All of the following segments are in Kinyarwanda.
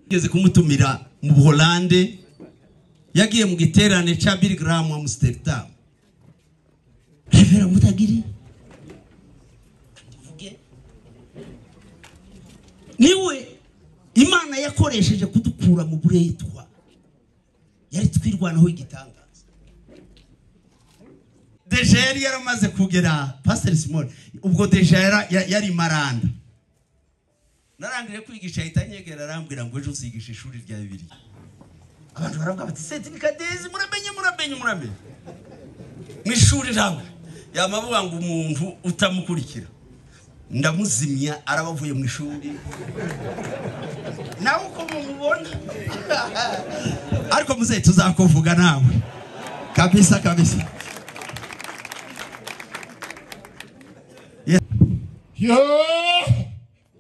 Ngeze kumutumira mu Buholande, yagiye mu giterane ca Billy Graham Amsterdam. Revera Mutagiri niwe Imana yakoresheje kudukura mu buretwa, yari twirwanaho igitangaza. Deja yari yaramaze kugera Pastor Simon, ubwo deja yari Maranda. Narangire kwigisha ahita nyegera arambwira ngo ejo uzigisha ishuri rya Bibiliya. Abantu baravuga bati seti ni kadezi, muramenye muramenye muramenye. Mu ishuri ntabwo yamavuga ngo umuntu utamukurikira ndamuzimya arabavuye mu ishuri. Nawe uko mumubona ariko muze tuzakuvuga nawe kabisa kabisa. Yo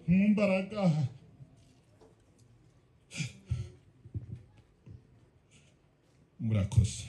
mbaraga murakoze.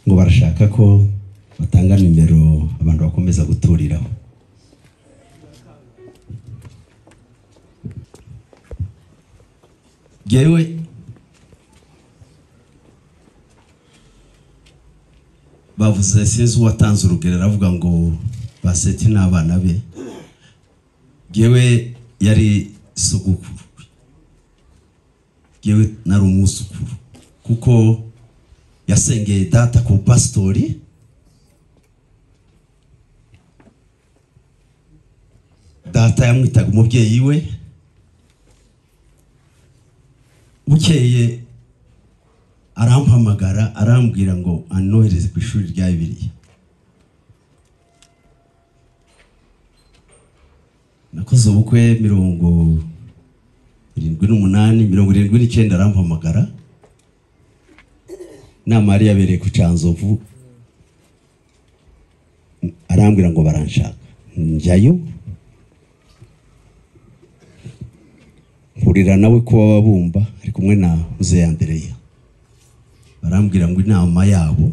Ngo barashaka ko batanga nimero abantu bakomeza guturiraho. Jewe bavuze sinzi uwatanze urugero aravuga ngo Baseti n'abana be. Jewe yari sogokuru, jewe nari umwuzukuru, kuko yasengeye data ku pastori. Data yamwitaga umubyeyi we. Bukeye arampamagara arambwira ngo anohereze ku ishuri rya Bibiliya. Nakoze ubukwe 78 79 arampamagara. Nama yari yabereye ku Canzovu, arambwira ngo baranshaka. Njyayo mpurira nawe ko babumba ari kumwe na Muzehe Andereya. Barambwira ngo inama yabo,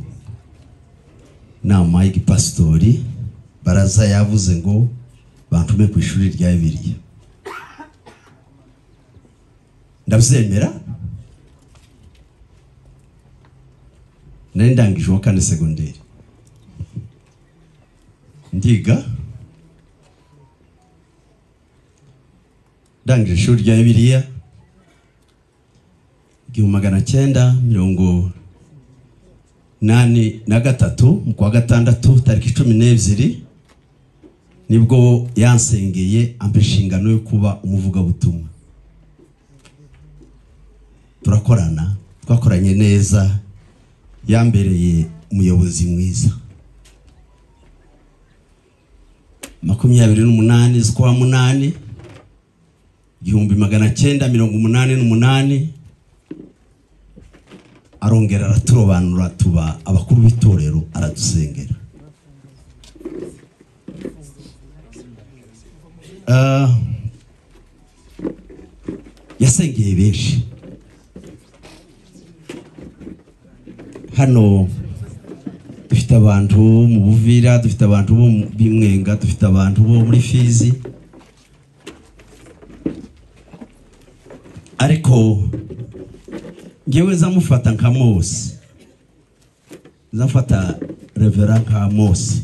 inama y'igipasitori, baraza yavuze ngo bantume ku ishuri rya Bibiliya. Ndabyemera. Nari ndangije uwa kane segonderi, ndiga, ndangije ishuri rya Bibiliya 1983 mu kwa gatandatu tariki 12, nibwo yansengeye ampa inshingano yo kuba umuvugabutumwa. Turakorana, twakoranye neza, yambereye umuyobozi mwiza. 28 z'ukwa 8 1988 arongera araturobanura tuba abakuru b'itorero, aradusengera. Yasengeye benshi. Hano dufite abantu mu Buvira, dufite abantu bo mu Bimwenga, dufite abantu bo muri Fizi, ariko ngewe nzamufata nka Mose, nzamufata Revera nka Mose.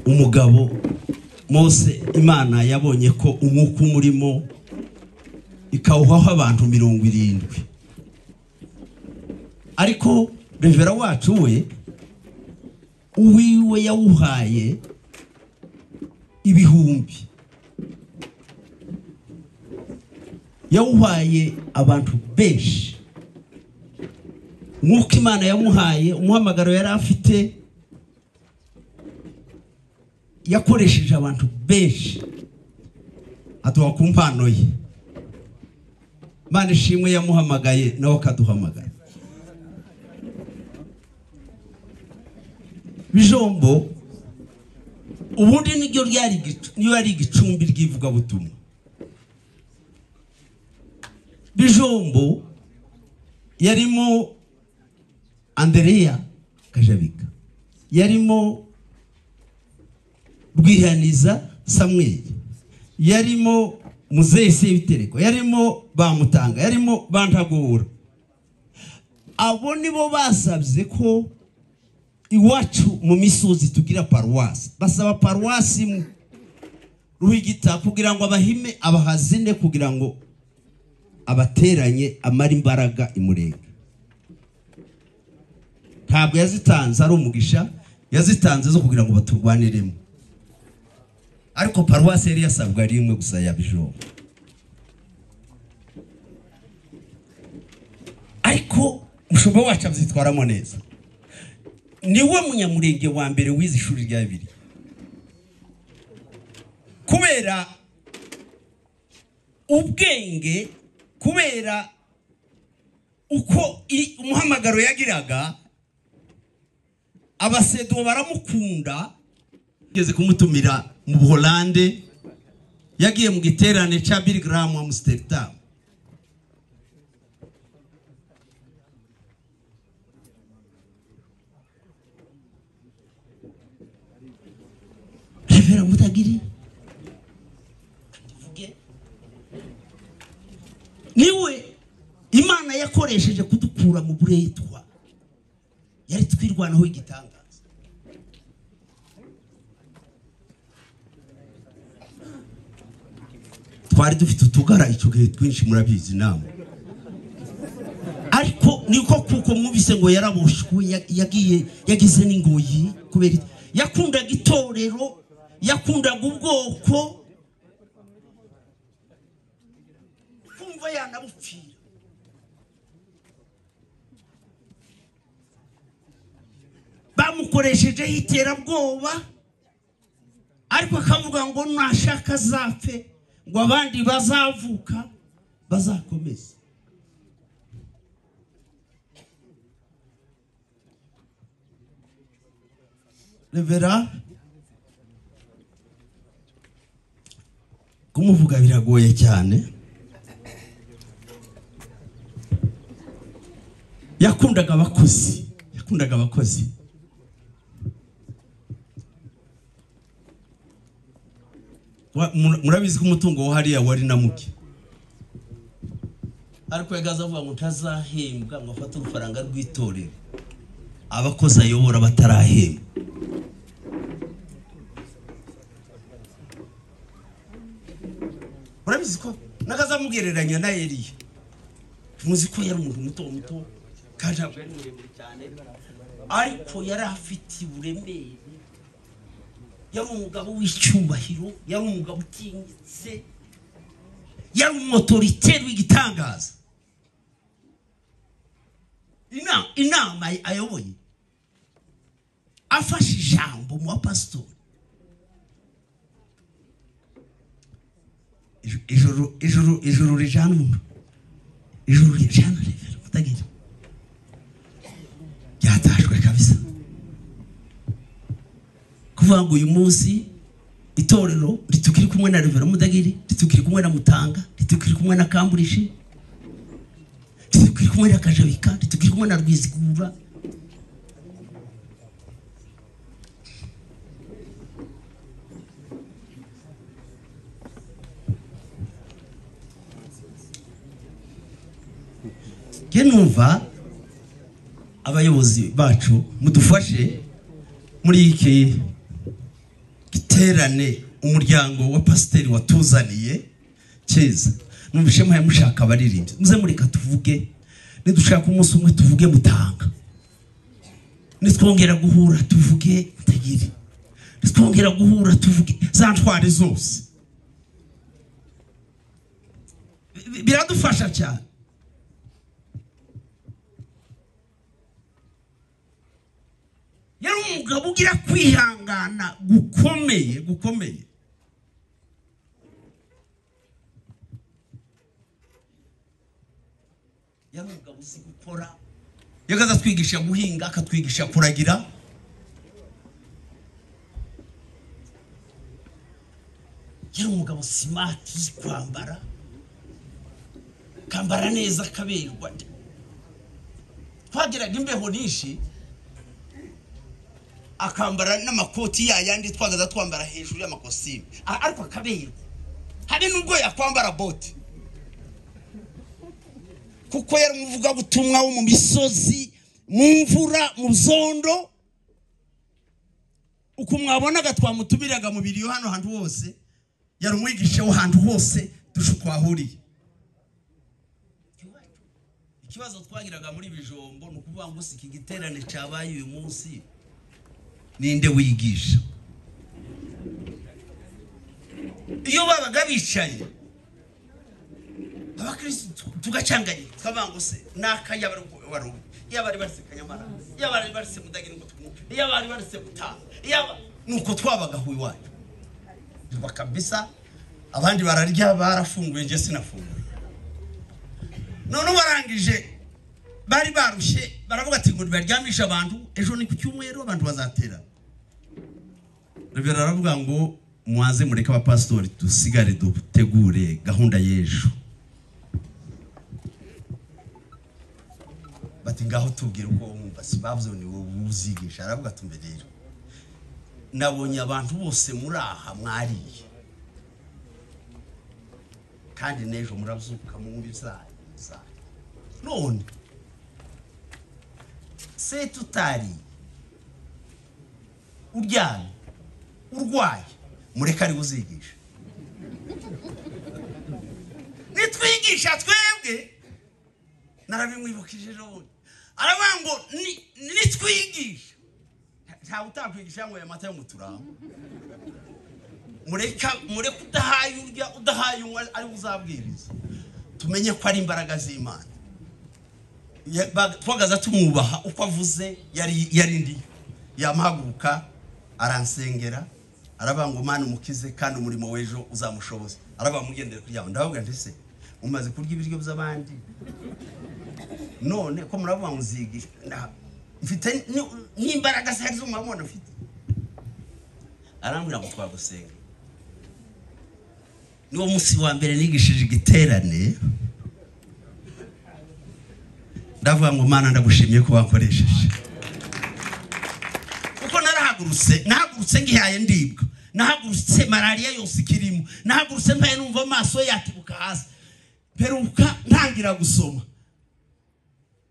Umugabo Mose Imana yabonye ko umwuka umurimo ikawuhaho abantu 70. Ariko Revera wacu we uwiwe yawuhaye ibihumbi, yawuhaye abantu benshi. Nk'uko Imana yamuhaye umuhamagaro yari afite, yakoresheje abantu benshi aduha ku mpano ye. Imana ishimwe yamuhamagaye nawe akaduhamagara. Bijombo ubundi niryo ryari niyo yari igicumbi ry'ivugabutumwa. Bijombo yarimo Andereya Kajabika, yarimo Rwihaniza Samuel, yarimo Muzehe Sebitereko, yarimo Bamutanga, yarimo Bantagura. Abo nibo basabye ko iwacu mu misozi tugira paruwasi. Basaba paruwasi Ruhigita kugira ngo abahime abahazine, kugira ngo abateranye amara imbaraga imurenge. Ntabwo yazitanze ari umugisha, yazitanze zo kugira ngo baturwaniremo. Ariko paruwasi yari yasabwa ari imwe gusa ya Bijombo. Ariko mushumba wacu abyitwaramo neza. Niwe munyamurenge wa mbere wize ishuri rya Bibiliya. Kubera ubwenge, kubera uko umuhamagaro yagiraga, abasedo baramukunda. Yigeze kumutumira mu Buholande, yagiye mu giterane cya Billy Graham Amsterdam. Revera Mutagiri niwe Imana yakoresheje kudukura mu buretwa, yari twirwanaho igitangaza. Twari dufite utugara icyo gihe twinshi, murabizi namwe. Ariko niko kuko mwumvise ngo yaraboshwe, yagiye yagize n'ingoyi kubera yakundaga itorero, yakundaga ubwoko, kumva yanabupfira. Bamukoreshejeho iterabwoba, ariko akavuga ngo nashaka azapfe, ngo abandi bazavuka bazakomeza. Revera kumuvuga biragoye cyane. Yakundaga abakozi, yakundaga abakozi. Murabizi ko umutungo hariya wari na muke, ariko yagaza avuga ngo ntazahembwa ngo afate urufaranga rw'itorero, abakozi ayobora batarahembwa. Murabizi ko nagaza mugereranya na Eliya, muzi ko yari umuntu muto muto kandi ntabwo yari muremure cyane, ariko yari afite uburemere, yari umugabo w'icyubahiro, yari umugabo utinyitse, yari umuotorite w'igitangaza. Inama ayoboye afashe ijambo mu bapasitori. Ijuru ijuru ijuru rijana umuntu, ijuru rijana Revera Mutagiri ryatashwe kabisa. Kuvuga ngo uyu munsi itorero ritukiri kumwe na Revera Mutagiri, ritukiri kumwe na Mutanga, ritukiri kumwe na Kamburishi, ritukiri kumwe na Kajabika, ritukiri kumwe na Rwizigura. Numva abayobozi bacu mudufashe muri iki giterane umuryango wa pasiteri watuzaniye cyiza. Numvishe muhaye mushaka abaririmbyi, muze mureka tuvuge, nidushaka umunsi umwe tuvuge Mutanga, nitwongera guhura tuvuge Mutagiri, nitwongera guhura tuvuge za ntwari zose. Biradufasha cyane. umugabo ugira kwihangana gukomeye gukomeye. Yari umugabo uzi gukora, yagaza twigisha guhinga, akatwigisha kuragira. Yari umugabo smart, uzi kwambara, kambara neza akaberwa. Twagiraga imbeho nyinshi, akambara n'amakoti yayandi twagaza twambara hejuru y'amakositimu, ariko akaberwa. Hari nubwo yakwambara bote, kuko yari umuvugabutumwa wo mu misozi, mu mvura, mu zondo. Uko mwabonaga twamutumiraga mu biriyo hano hantu hose, yari umwigisha wo hantu hose twahuriye. Ikibazo twagiraga muri Bijombo ni ukuvuga ngo iki giterane cyabaye uyu munsi ninde wigisha? Iyo babaga bicaye abakristo tugacanganye, tukavuga ngo se nakaya bari yabari barise Kanyamara, yabari barise Mudagiri ngo twumve, yabari barise Mutanga, yaba nuko twabaga aho iwacu kabisa. Abandi bararya barafunguye, nje sinafunguye. None barangije bari barushye, baravuga ati ngo baryamisha abantu, ejo ni ku cyumweru abantu bazatera. Revera aravuga ngo mwaze mureke abapastori dusigare dutegure gahunda y'ejo. Bati ngaho tubwire uko wumva, si bavuze ni wowe uzigisha. Aravuga ati mbe rero nabonye abantu bose muri aha mwariye, kandi n'ejo murabyuka mwumva ibyayo. None se tutari uryamye urwaye, mureke ari uzigisha. Nitwigisha twebwe, narabimwibukije ejo bundi, aravuga ngo nitwigisha ntawe utakwigisha ngo aya mata yo mu turambo. Mureka udahaye urya udahaye unywa ari uzabwiriza, tumenye ko ari imbaraga z'Imana. Twagaza tumwubaha uko avuze, yari ndi yamahaguruka aransengera, aravuga ngo Mana umukize kandi umurimo w'ejo uzamushoboza. Aravuga mugendere kuryama. Ndavuga nti se umaze kurya ibiryo by'abandi, none ko muravuga ngo uzigisha, mfite n'imbaraga se hari z'umwabona mfite? Arambwira ngo twagusenga. Niwo munsi wa mbere nigishije igiterane, ndavuga ngo Mana ndagushimiye ko wankoresheje. Kuko narahagurutse, nahagurutse ngihaye ndibwa, nahagurutse malaria yose ikirimo, nahagurutse mpaye numva amaso yatibuka hasi, peruka ntangira gusoma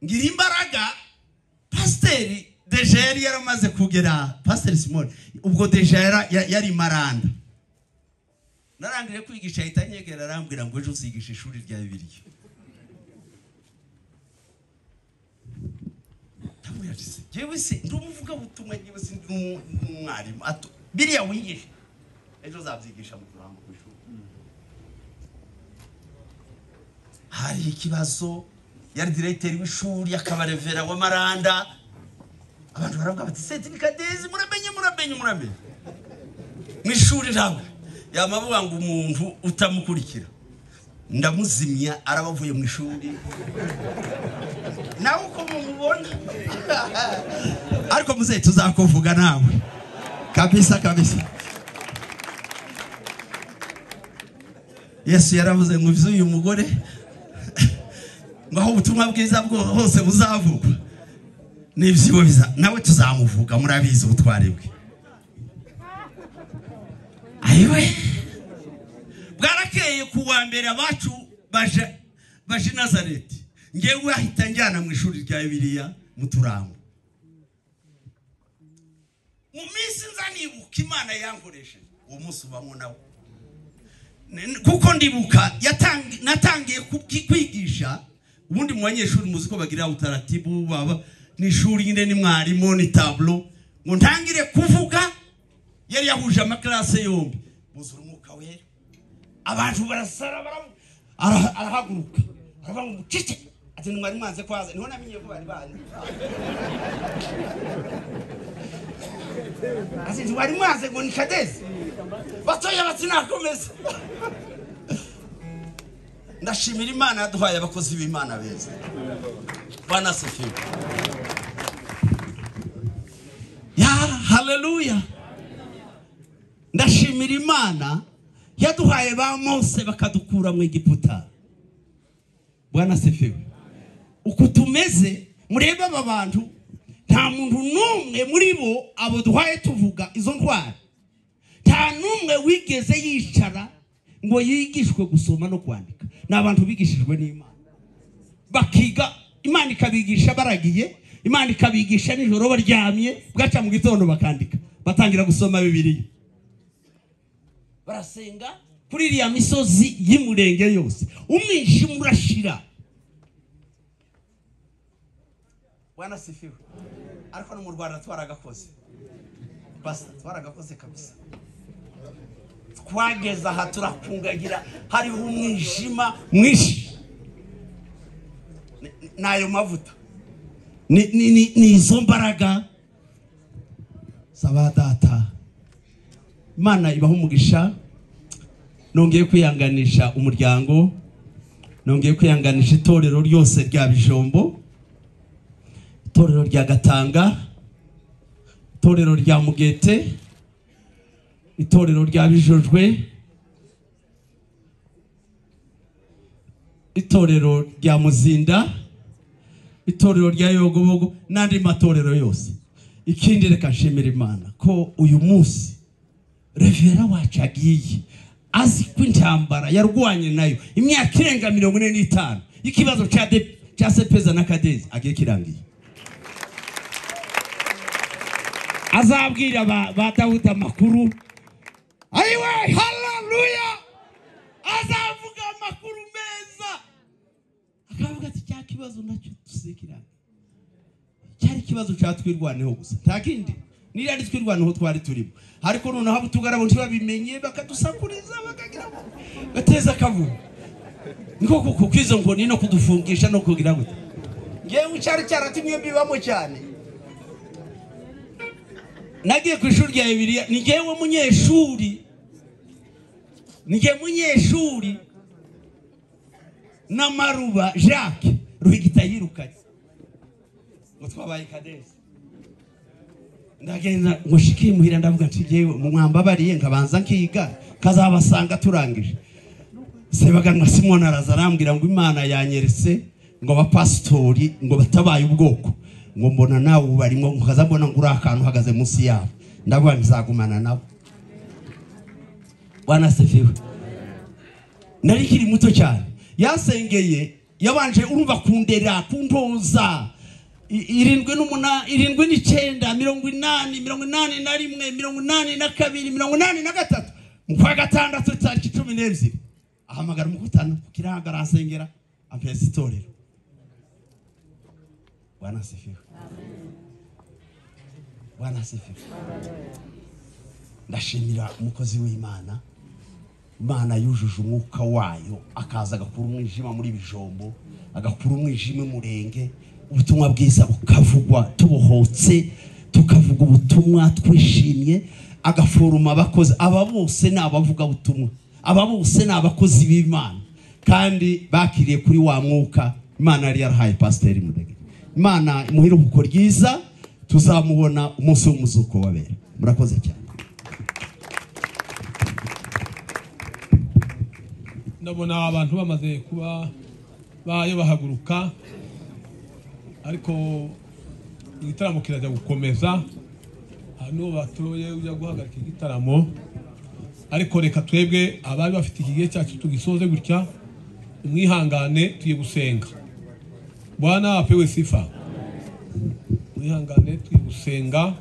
ngira imbaraga. Pasiteri deja yari yaramaze kugera, Pasiteri Simon ubwo deja yari Maranda. Narangije kwigisha ahita anyegera arambwira ngo ejo uzigisha ishuri rya Bibiliya. Ndamubwira nti se jewe se ndi umuvugabutumwa, jewe se ndi umwarimu, biriya wigisha ejo uzabyigisha mu turambo ku ishuri. Hari ikibazo, yari diregiteri w'ishuri akaba revera wa Maranda. Abantu baravuga bati seti ni Kadezi, muramenye muramenye muramenye. Mu ishuri ntabwo yamavuga ngo umuntu utamukurikira ndamuzimya, arabavuye mu ishuri nawe uko mumubona. Ariko muzehe tuzakuvuga nawe kabisa kabisa. Yesu yaravuze ngo ivy'uyu mugore ngo aho ubutumwa bwiza bwo hose buzavugwa n'ivyiwe biza, nawe tuzamuvuga, murabizi ubutwari bwe. Ayiwe bwarakeye ku wa mbere abacu baje Nazareti, ngewe ahita njyana mu ishuri rya Bibiliya mu Turambo. Mu minsi nza nibuka Imana yankoresheje uwo munsi ubamwo nawe, kuko ndibuka natangiye kwigisha. Ubundi mu banyeshuri muzi ko bagira utaratibu, baba n'ishuri nyine ni mwarimu ni tableau, ngo ntangire kuvuga. Yari yahuje amaklase yombi, buzura umwuka wera, abantu barasara, arahaguruka aravuga ngo mucece, ati mwari mwanze kwaza. Niho namenye ko bari bazi. Ati wari mwaze ngo ni kadezi batoya bati nakomeza. Ndashimira Imana yaduhaye abakozi b'Imana beza. Bwana asifiwe. Ya haleluya. Ndashimira Imana yaduhaye ba Mose bakadukura mu Egiputa. Bwana asifiwe. Uko tumeze murebe aba bantu, nta muntu n'umwe muri bo abo duhaye tuvuga izo ntwari, nta n'umwe wigeze yicara ngo yigishwe gusoma no kwandika. Ni abantu bigishijwe n'Imana, bakiga, Imana ikabigisha baragiye, Imana ikabigisha nijoro baryamye, bwaca mu gitondo bakandika, batangira gusoma Bibiliya, barasenga kuri iriya misozi y'Imurenge yose, umwijima urashira. Bwana asifiwe. Ariko no mu Rwanda twaragakoze, basta twaragakoze kabisa. Twageza aha turakungagira, hariho umwijima mwinshi. Nayo mavuta ni izo mbaraga zaba data. Imana ibaha umugisha. Nongeye kwihanganisha umuryango, nongeye kwihanganisha itorero ryose rya Bijombo, itorero rya Gatanga, itorero rya Mugete, itorero rya Bijojwe, itorero rya Muzinda, itorero rya Yogobogo n'andi matorero yose. Ikindi reka nshimira Imana ko uyu munsi Revera wacu agiye azi ko intambara yarwanye nayo imyaka irenga 45 ikibazo cya Sepeza na Kadezi agiye kirangiye. Azabwira ba Dawudi amakuru. Ayiwe, haleluya. Azavuga amakuru meza, akavuga ati cya kibazo nacyo tusekirana, cyari ikibazo cyatwirwaneho gusa, nta kindi. Niba ari twirwaneho twari turimo, ariko noneho abo tugarabo ntibabimenye, bakadusakuriza, bakagira bateza akavuyo. Niko kuko izo nkoni no kudufungisha no kugira gute. Ngewe cyari cyaratumye mbibamo cyane. Nagiye ku ishuri rya Bibiliya, ni ngewe munyeshuri, ni ngewe munyeshuri na Maruba Jacques Ruhigita yirukanye ngo twabaye kadezi. Ndagenda ngo shiki muhira, ndavuga nti ngewe mwambabariye nkabanza nkiga kazabasanga turangije. Sebaganwa Simon araza arambwira ngo Imana yanyeretse ngo abapasitori ngo batabaye ubwoko, ngo mbona nawe ubarimo, nkaza mbona ngo uri akantu uhagaze munsi yabo. Ndavuga nzagumana nabo. Bwana asifiwe. Nari nkiri muto cyane, yasengeye, yabanje urumva kundera kuntoza 7 8 7 9 80 81 82 83 mu kwa gatandatu tariki 12 ahamagara umukutano ku kiranga aransengera ampeza itorero. Bwana asifiwe. Bwana asifiwe. Ndashimira umukozi w'Imana. Imana yujuje umwuka wayo, akaza agakura umwijima muri Bijombo, agakura umwijima Murenge, ubutumwa bwiza bukavugwa tubohotse, tukavuga ubutumwa twishimye, agaforuma abakozi. Aba bose ni abavuga ubutumwa, aba bose ni abakozi b'Imana, kandi bakiriye kuri wa mwuka Imana yari yarahaye Pasiteri Mudagiri. Imana imuhe iruhuko ryiza, tuzamubona umunsi w'umuzuko wabera. Murakoze cyane. Ndabona abantu bamaze kuba bayo bahaguruka, ariko igitaramo kirajya gukomeza. Hano batoye ujya guhagarika igitaramo, ariko reka twebwe abari bafite ikigihe cyacu tugisoze gutya. Mwihangane tugiye gusenga. Bwana apewe sifa. Mwihangane tugiye gusenga,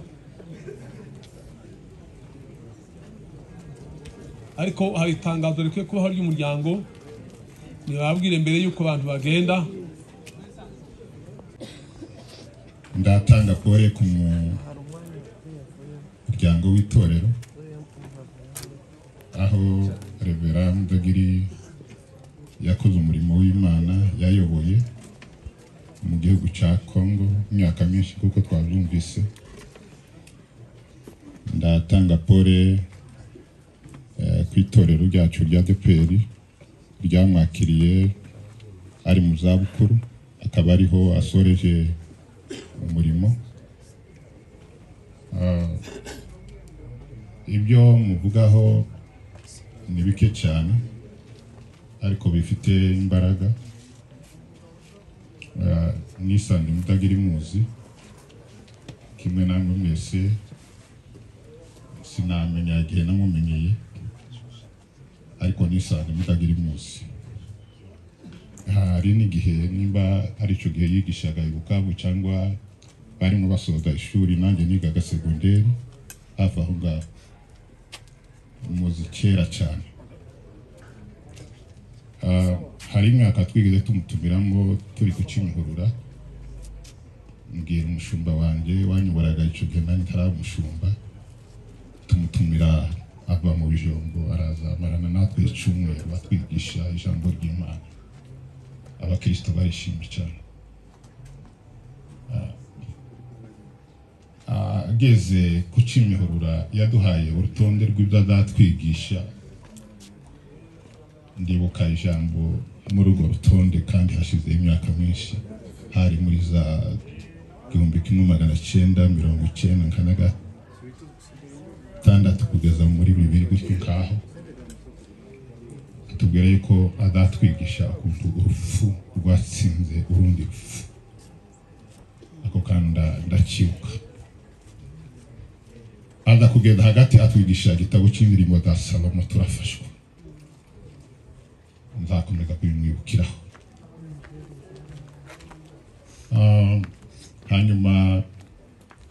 ariko hari itangazo rikwiye kubaho ry'umuryango, nibabwire mbere yuko abantu bagenda. Ndatanga pole ku muryango w'itorero aho Revera Mudagiri yakoze umurimo w'Imana, yayoboye mu gihugu cya Kongo imyaka myinshi kuko twabyumvise. Ndatanga pole ku itorero ryacu rya ADEPR ryamwakiriye ari mu zabukuru, akaba ariho asoreje umurimo. Ibyo muvugaho ni bike cyane ariko bifite imbaraga. Nisanze Mudagiri muzi kimwe namwe mwese, sinamenya igihe namumenyeye ariko nisanze Mudagiri muzi. Hari n'igihe nimba ari icyo gihe yigishaga i Bukavu cyangwa barimo basoza ishuri, nanjye nigaga segonderi hafi aho ngaho, muzi kera cyane. Hari imyaka twigeze tumutumiramo turi ku Kimihurura, mbwira umushumba wanjye wanyoboraga icyo gihe nanjye ntari umushumba, tumutumira ava mu Bijombo araza amarana natwe icyumweru atwigisha ijambo ry'Imana. Abakristo barishimye cyane. Ageze ku Kimihurura yaduhaye urutonde rw'ibyo azatwigisha. Ndibuka ijambo muri urwo rutonde kandi hashize imyaka myinshi, hari muri za 1996 kugeza muri 2000 gutyo ngaho. Atubwira yuko azatwigisha ukuntu urupfu rwatsinze urundi rupfu. Ako kantu ndakibuka. Aza kugenda hagati atwigisha igitabo cy'indirimbo za Salomo, turafashwa. Nzakomeza kubimwibukiraho. Hanyuma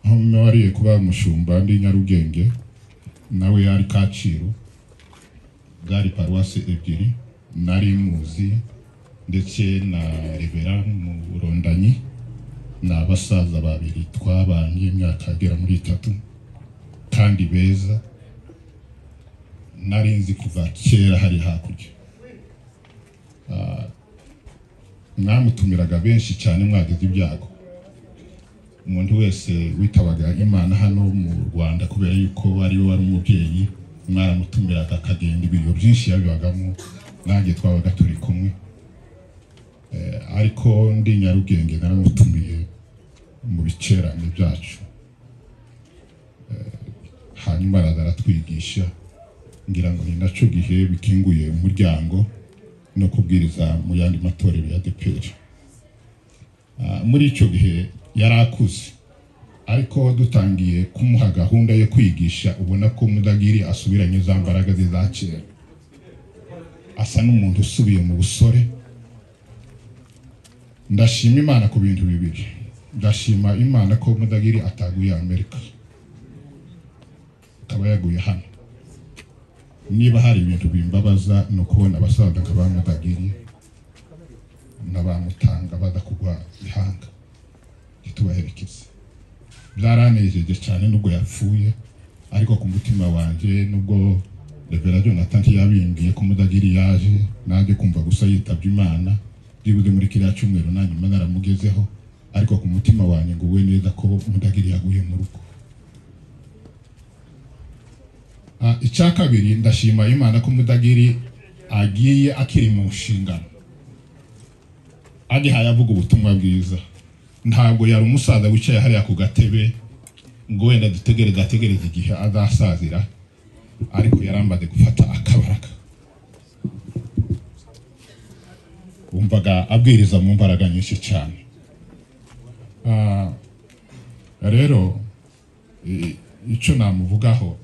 aho wariye kuba umushumba ndi Nyarugenge, nawe yari Kacyiru, bwari paruwasi ebyiri nari muzi, ndetse na Reverend Murondanyi na basaza babiri twabanye imyaka igera muri 3 kandi beza, nari nzi kuva kera hari hakurya. Mwamutumiraga benshi cyane mwagize ibyago. Umuntu wese witabaga Imana hano mu Rwanda kubera yuko ari we wari umubyeyi, mwaramutumiraga akagenda, ibiryo byinshi yabibagamo, nanjye twabaga turi kumwe. Ariko ndi Nyarugenge naramutumiye mu bicerane byacu, hanyuma araza aratwigisha. Ngira ngo ni nacyo gihe bikinguye umuryango no kubwiriza mu yandi matorero ya ADEPR. Muri icyo gihe yari akuze, ariko dutangiye kumuha gahunda yo kwigisha, ubona ko Mudagiri asubiranye za mbaraga ze za kera, asa n'umuntu usubiye mu busore. Ndashima Imana ku bintu bibiri. Ndashima Imana ko Mudagiri ataguye Amerika, akaba yaguye hano. Niba hari ibintu bimbabaza ni ukubona abasaza nka ba Mudagiri n'abamutanga baza kugwa ihanga ntitubaherekeze. Byaranejeje cyane nubwo yapfuye, ariko ku mutima wanjye nubwo Reverend Jonathan yabimbwiye ko Mudagiri yaje, nanjye kumva gusa yitabye Imana byibuze muri kiriya cyumweru nanyuma naramugezeho, ariko ku mutima wanjye ngo uwe neza ko Mudagiri yaguye mu rugo. Icya kabiri, ndashima Imana ko Mudagiri agiye akiri mu nshingano, agihaye avuga ubutumwa bwiza. Ntabwo yari umusaza wicaye hariya ku gatebe ngo wenda dutegereze ategereze igihe azasazira, ariko yarambaze gufata akabaraka. Wumvaga abwiriza mu mbaraga nyinshi cyane. Rero icyo namuvugaho,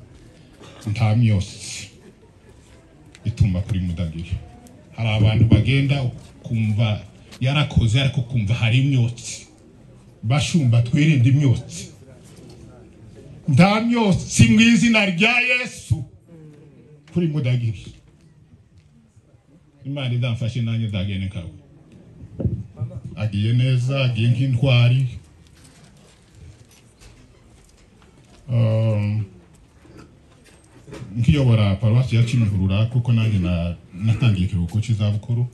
nta myotsi ituma kuri Mudagiri. Hari abantu bagenda kumva yarakoze ariko kumva hari imyotsi. Bashumba twirinde imyotsi. Nta myotsi mu izina rya Yesu kuri Mudagiri. Imana izamfashe nanjye nzagende nkawe. Agiye neza, agiye nk'intwari. Nkiyobora paruwasi ya Kimihurura, kuko nanjye natangiye ikiruhuko cy'izabukuru,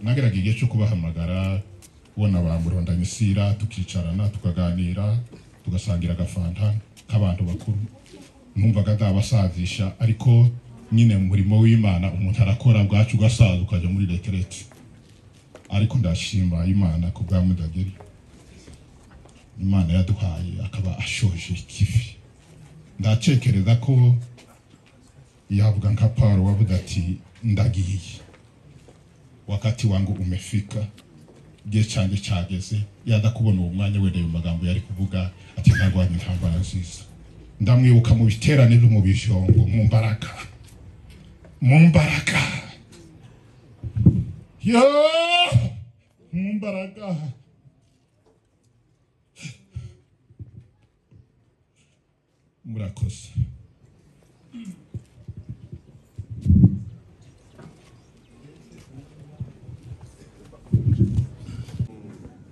nageraga igihe cyo kubahamagara, kubona ba Murondanyisira, tukicarana tukaganira, Tugasangira agafanta k'abantu bakuru. Numvaga ndabasazisha, ariko nyine mu murimo w'Imana umuntu arakora bwacu ugasaza ukajya muri retraite. Ariko ndashima Imana ku bwa Mudageri, Imana yaduhaye akaba ashoje ikivi. Ndacekereza ko yavuga nka Paulo wavuga ati ndagiye, wakati wangu umefika, igihe cyanjye cyageze. Yada kubona uwo mwanya wenda ayo magambo yari kuvuga ati ntarwanya intambara nziza. Ndamwibuka mu biterane byo mu bijombo, mu mbaraga, mu mbaraga, yo mu mbaraga. Murakoze.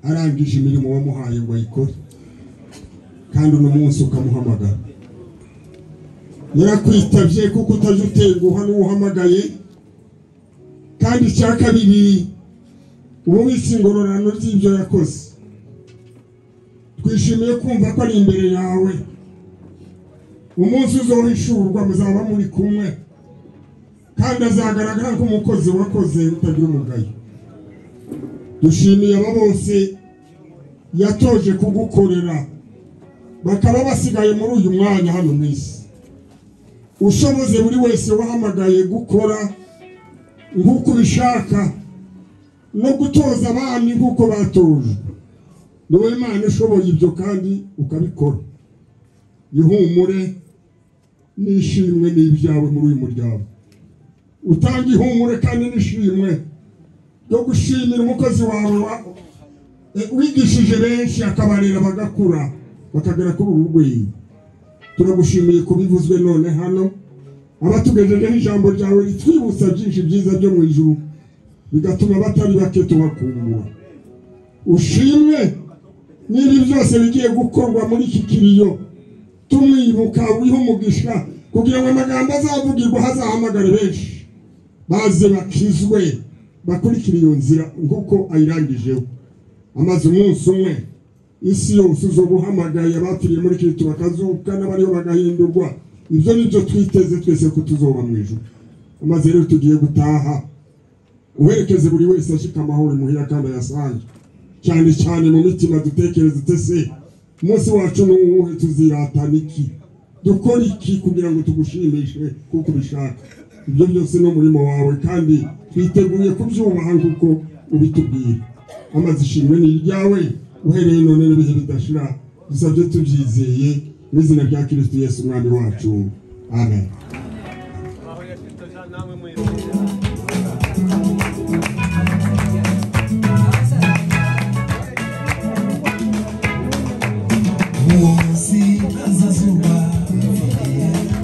Arangije imirimo wamuhaye ngo ayikore, kandi uno munsi ukamuhamagara. Yarakwitabye kuko utaje utenguha n'uhamagaye. Kandi icya kabiri, ububitse ingororano z'ibyo yakoze. Twishimiye kumva ko ari imbere yawe. Umunsi uzohishurwa muzaba muri kumwe, kandi azagaragara nk'umukozi wakoze utagira umugayo. Dushimiye aba bose yatoje kugukorera, bakaba basigaye muri uyu mwanya hano mu isi. Ushoboze buri wese wahamagaye gukora nk'uko ubishaka no gutoza abandi nk'uko batojwe. Ni wowe Imana ishoboye ibyo kandi ukabikora. Ihumure n'ishimwe n'ibyawe muri uyu muryango. Utanga ihumure kandi n'ishimwe ryo gushimira umukozi wawe wigishije benshi akabarera bagakura bakagera kuri uru rwego. Turagushimiye kubivuzwe none hano, abatugejejeho ijambo ryawe ritwibutsa byinshi byiza byo mu ijuru, bigatuma batari bake tubakumbura. Ushimwe n'ibi byose bigiye gukorwa muri iki kiriyo, tumwibuka wiha umugisha, kugira ngo amagambo azavugirwa hazahamagare benshi baze bakizwe, bakurikira iyo nzira nk'uko ayirangijeho. Amaze umunsi umwe isi yose uzobuhamagaye abapfiriye muri Kristo bakazuka n'abariho bagahindurwa. Ibyo nibyo twiteze twese ko tuzoba mu ijuru. Amaze rero tugiye gutaha, uherekeze buri wese ashika amahoro imuhira kandi ayasange, cyane cyane mu mitima dutekereze tese umunsi wacu ni uwuhe, tuziratana iki, dukora iki kugira ngo tugushimishe kuko ubishaka. Ibyo byose ni umurimo wawe kandi twiteguye kubyubaha nk'uko ubitubwira. Amaze ishimwe ni iryawe uhereye none n'ibihe bidashira. Dusabye tubyizeye mu izina rya Kristo Yesu umwami wacu, amen. Uwo munsi azazuba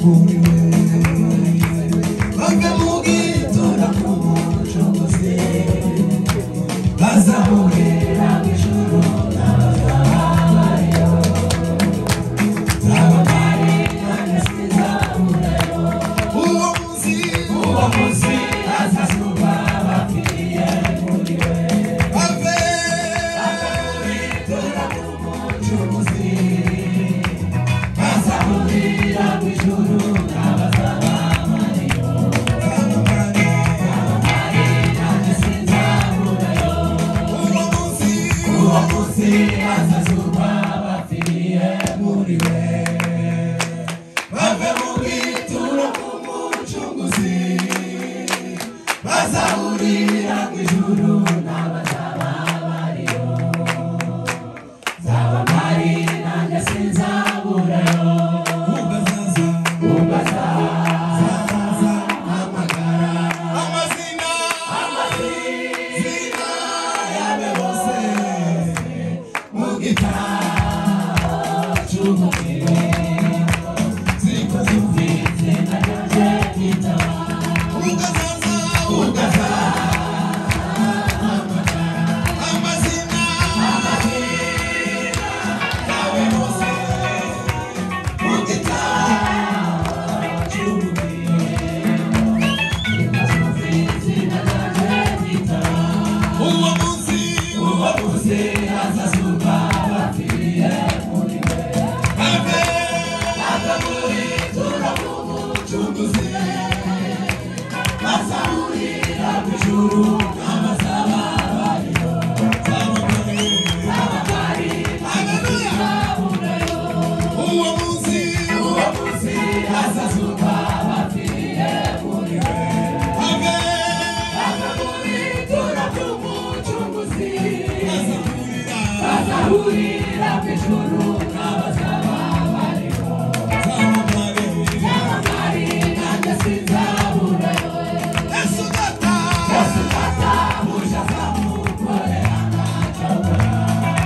kuri we, bave mu gitura k'umucunguzi, bazahurira mu ijuru n'abazabariyo. Nzaba mpari nanjye sinzaburayo. Uwo munsi azazuba bapfiriye muri we, bave mu gitura k'umucunguzi, bazahurira mu ijuru n'abazabariyo. Nzaba mpari nanjye sinzaburayo. Uwo munsi azazuba bapfiriye muri we, bave mu gituro k'umucunguzi, bazahurira mu ijuru n'abazabariyo. Nzaba mpari nanjye sinzaburayo. Ubwo azaza ahamagara amazina yabe bose mu gitabo cy'umubiri. Ziko zumvise izina ryanjye ryitaba. Ubwo azaza amazina yawe bose mu gitabo cy'umubiri. Ziko zumvise izina ryanjye ryitaba. Uwo munsi azazuba bapfiriye muri we. Tuzahurira mu ijuru n'abazaba bariho. Nzaba mpari nanjye sinzaburayo. Yesu data, Yesu data uje azamukorera ntacogora.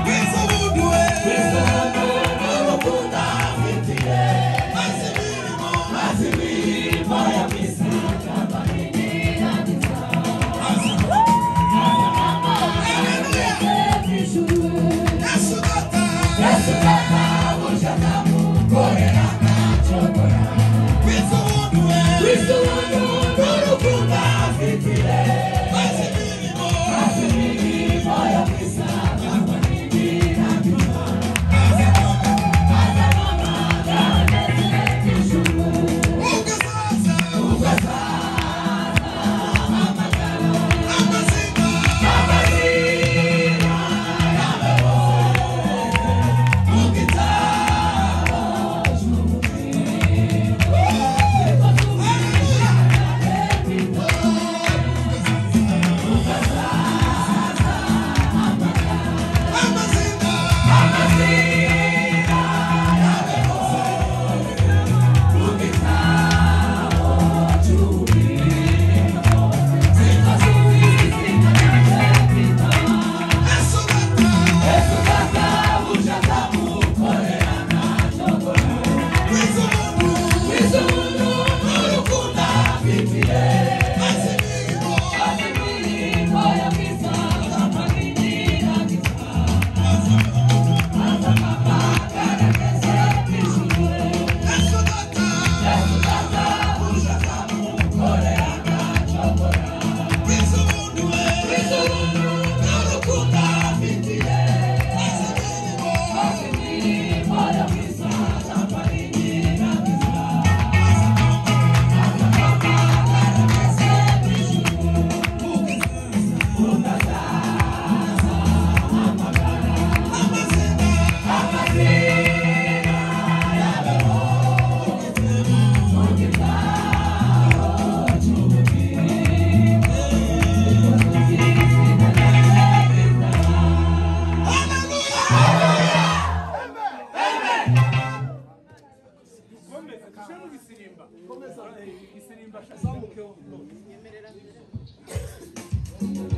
Kristo ubuntu we, Kristo ubuntu n'urukundo afitiye. Maze imirimo, Maze imirimo yo mu isi ikaba n'inyirangiza. Haleluya. Mu ijuru. Yesu data, Yesu data uje azamukorera ntacogora. Kristo ubuntu we, Kristo ubuntu n'urukundo afitiye. Maze imirimo, Maze imirimo yo mu isi ikaba n'inyirangiza. Maze amamagara ageze mu ijuru. ubwo azaza, Ubwo azaza ahamagara. amazina, Amazina yawe bose mu gitabo cy'ubugingo. amazina, Amazina yawe bose mu gitabo cy'ubugingo. Siko izina ryanjye ryitwa. Yesu data, Yesu data uje azamukorera ntacogora. Kristo ubuntu, Kristo ubuntu n'urukundo afitiye. maze imirimo, Maze imirimo yo mu isi ikaba n'inyirangiza. Maze amamagara ageze mu ijuru. Yesu data, Yesu data uje azamukorera ntacogora. Kristo ubuntu we, Kristo ubuntu n'urukundo afitiye. maze imirimo, Maze imirimo yo mu isi ikaba n'inyirangiza. Maze amamagara ageze mu ijuru. ubwo azaza, amazina,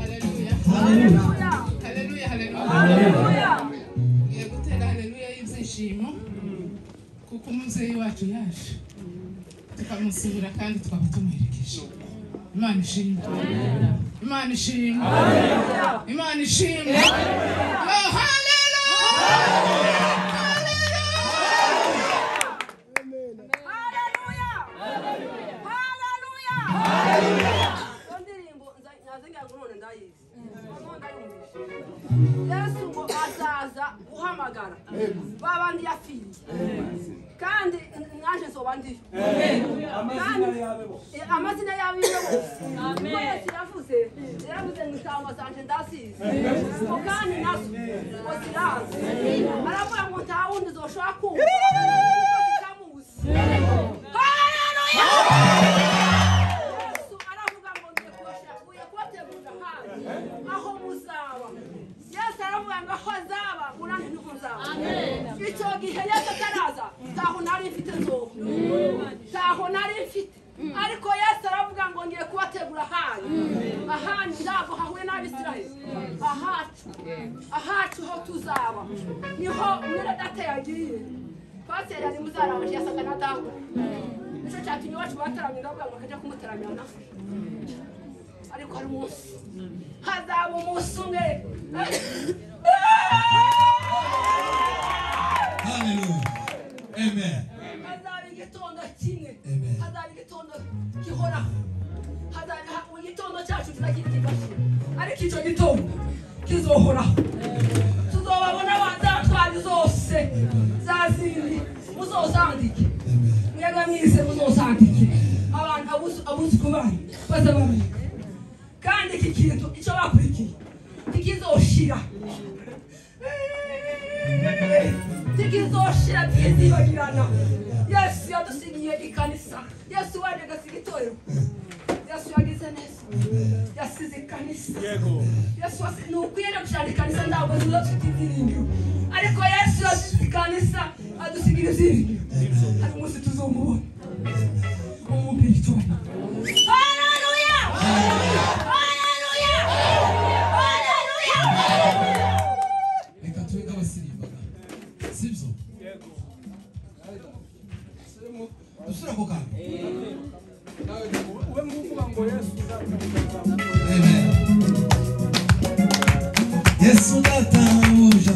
Haleluya. Haleluya, haleluya. Ngiye gutera haleluya y'ibyishimo kuko umubyeyi wacu yaje tukamusura kandi twaba tumuherekeje. Imana ishimwe. Imana ishimwe. Imana ishimwe. Oh, haleluya! Iyo ndirimbo nazingira ngo none ndayizi. None ndayumvise. Yesu ngo azaza guhamagara ba bandi yapfiriye kandi naje nzoba ndiyo. Kandi amazina y'abiwe bose. Kuko Yesu yavuze yaravuze ngo intama zanje ndazizi ngo kandi nazo ngo zirazi. Aravuga ngo nta wundi zoshobora kumva kuko zitamuzi. Haleluya! Yesu aravuga ngo ngiye kubashaka uye kubategurira ahantu aho muzaba. Yesu aravuga ngo aho azaba muranjye niho nzaba. Icyo gihe Yesu ataraza ntaho nari mfite nzoba, ntaho nari mfite. Ariko Yesu aravuga ngo ngiye kubategura ahanyu, ahanyu ntabwo hahuye n'Abisirayeli, ahacu, ahacu ho tuzaba niho mwene data yagiye. Pasiteri yari muzaranje yasaga na data, nicyo cyatumye iwacu bataramye ndavuga ngo akajya kumutaramira nawe. Ariko hari umunsi, hazaba umunsi umwe. Haleluya. Amen. Hazaba igitondo kimwe, Amen. hazaba igitondo gihoraho, hazaba igitondo cyacu kizagira kigashira, ariko icyo gitondo kizohoraho. Tuzobabona bazatwara zose za zindi muzozandike, mwebwe mwise muzozandike, abantu abuzuku banyu bazababika. Kandi iki kintu icyo bakurikiye ntikizoshira, ntikizoshira, ntizibagirana. Yesu yadusigiye ikanisa, Yesu waje agasiga itorero, Yesu yagize neza, yasize ikanisa. Yesu ni ukwiriye gushaka ikanisa, ntabwo ziza zifite ibyiringiro. Ariko Yesu yasize ikanisa adusigira ibyiringiro. Hari umunsi tuzomubona. Umubiri icyubahiro. Haleluya! Haleluya! Haleluya! Reka tube nk'abasirimbaga, sibyo? Dusubira ku kantu. Ube nguvuga ngo Yesu. Amen. Yesu databuja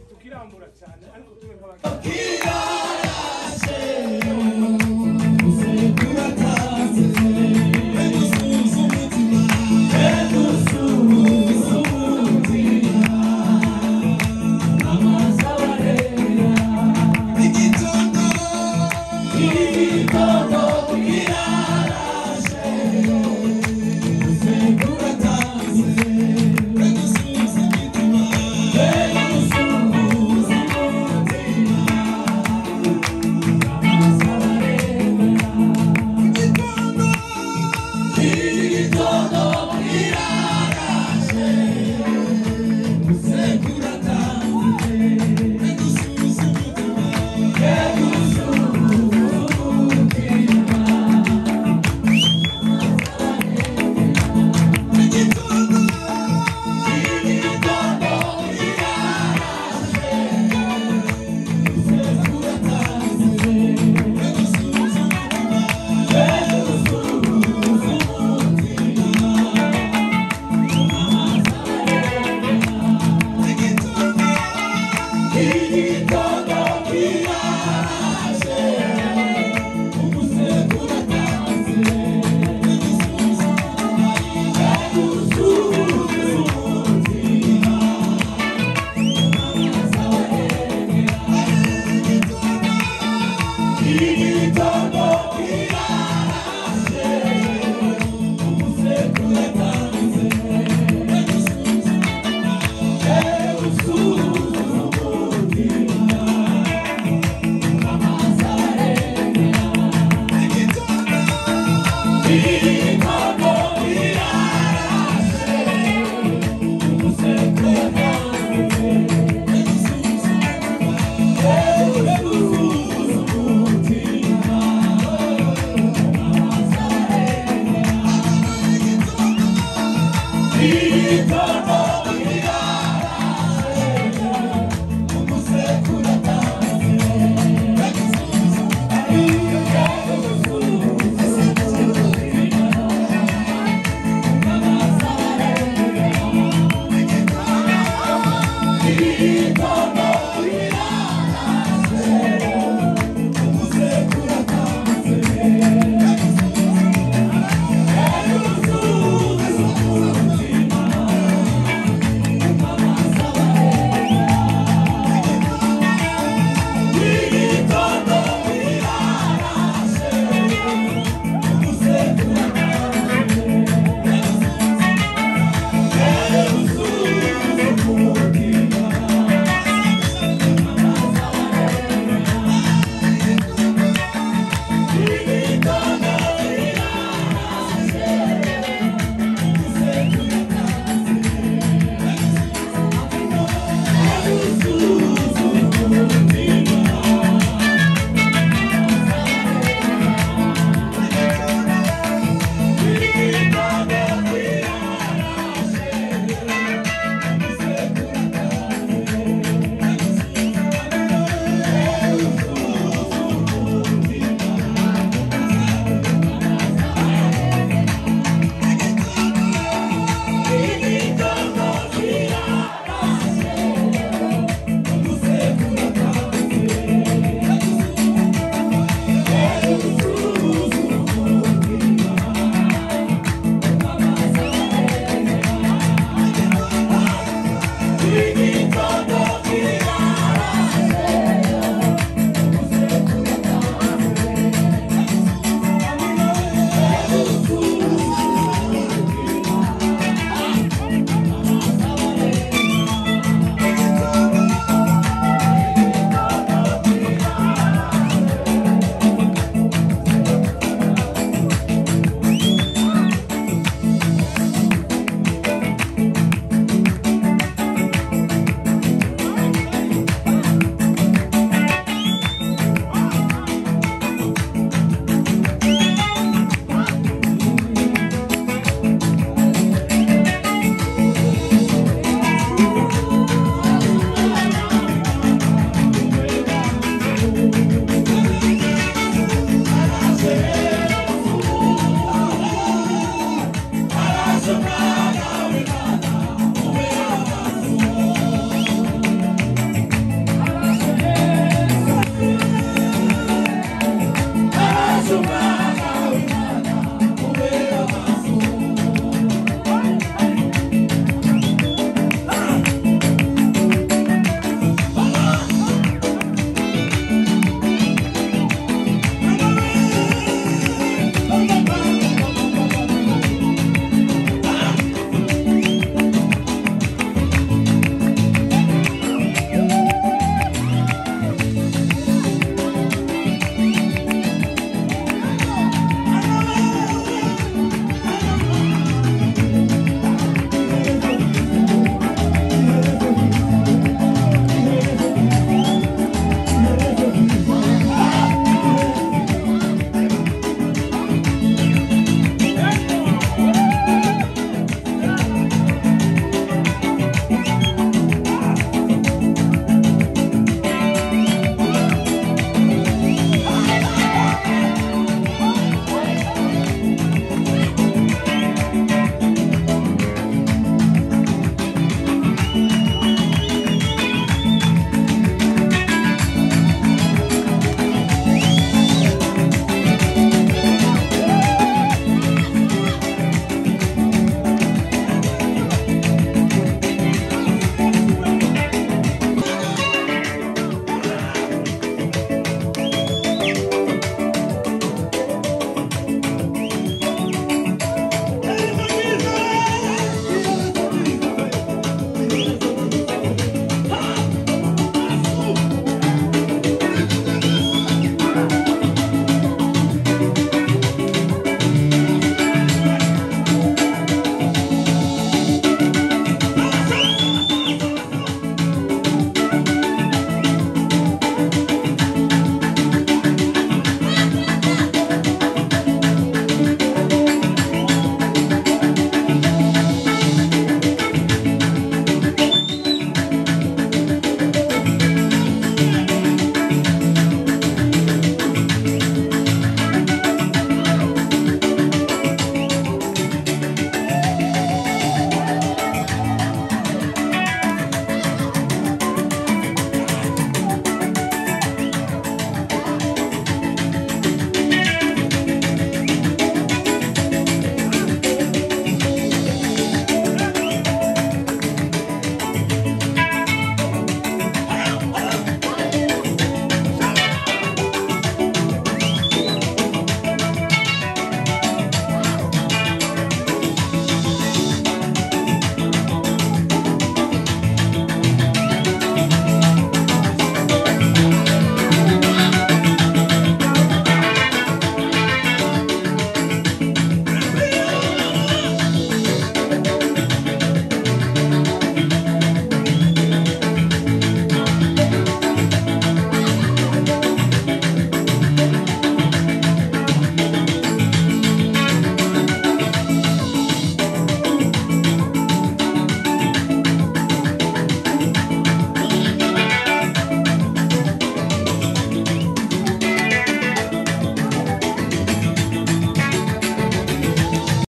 Tukirambura cyane ariko tube nk'abagabo. Thank you. Ito.